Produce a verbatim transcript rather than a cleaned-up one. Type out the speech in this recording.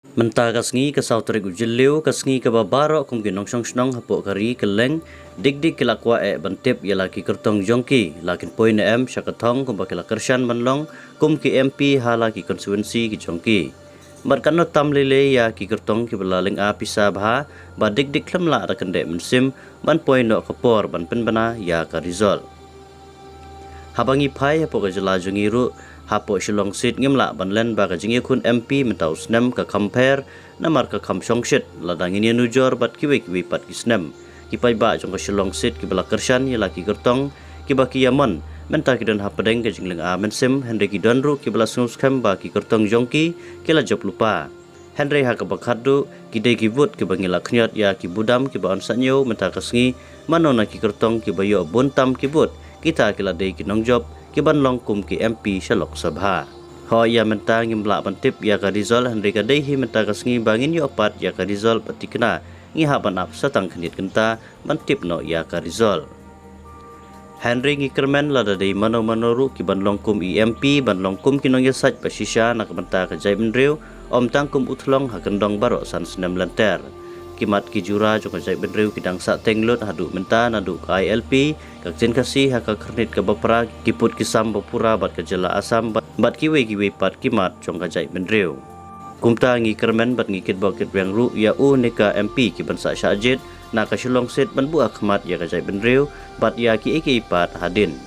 Mynta ka sngi ka saw tarik u Jylliew, ka sngi kaba baroh kum ki nongshong shnong hapoh ka ri kylleng dik dik ki la kwah eh ban tip ïa la ki kyrtong jong ki, la kin poi ne em sha ka thong kumba ki la kyrshan ban long kum ki M P ha la ki constituency ki jong ki. Bad katno tam lei lei ïa ki kyrtong kiba la lynga pisa bha, ba dik dik khlem lah da kyndeh mynsiem ban poi noh ka por ban pynbna ïa ka result. Haba ngi phai hapoh ka jylla jong ngi ruh, hapoh Shillong seat ngim lah ban len ba ka jingïakhun M P mynta u snem ka kham pher, namar ka kham shongshit lada ngin ïanujor bad kiwei kiwei pat ki snem. Ki paidbah jong ka Shillong seat kiba la kyrshan ïa la ki kyrtong kiba ki ïamon mynta ki don hapdeng ka jinglynga mynsiem, hynrei ki don ruh kiba la sngewskhem ba ki kyrtong jong ki ki la jop lypa. Hynrei ha kaba khatduh, ki dei ki vote kiba ngi la khñiot ïa ki budam kiba yn sa ñiew mynta ka sngi, mano na ki kyrtong kiba ïoh bun tam ki vote, kita ki la dei ki nongjop kiban long kum ki M P sha Lok Sabha. Hooid, ïa mynta ngim lah ban tip ïa ka result, hynrei ka dei hi mynta ka sngi ba ngin ïoh pat ïa ka result, bad thikna ngi hap ban ap sa tang khyndiat kynta ban tip noh ïa ka result. Hynrei ngi kyrmen lada dei mano mano ruh kiban long kum i M P, ban long kum ki nongïasaid ba shisha na ka bynta ka jaitbynriew, ym tang kum u thlong ha kyndong baroh san snem lynter. Ki mat ki jura jong ka jaitbynriew ki dang sah teng lut haduh mynta, naduh ka I L P, ka ktien Khasi ha ka Khyrnit kaba Pra, ki pud ki sam ba pura bad ka jylla Assam, bad, bad kiwei kiwei pat ki mat jong ka jaitbynriew. Kumta ngi kyrmen bad ngi kitbok kitrwiang ruh ïa u ne ka M P kiban sah shah jied na ka Shillong seat ban buh ha khmat ïa ka jaitbynriew bad ïa kiei kiei pat hadien.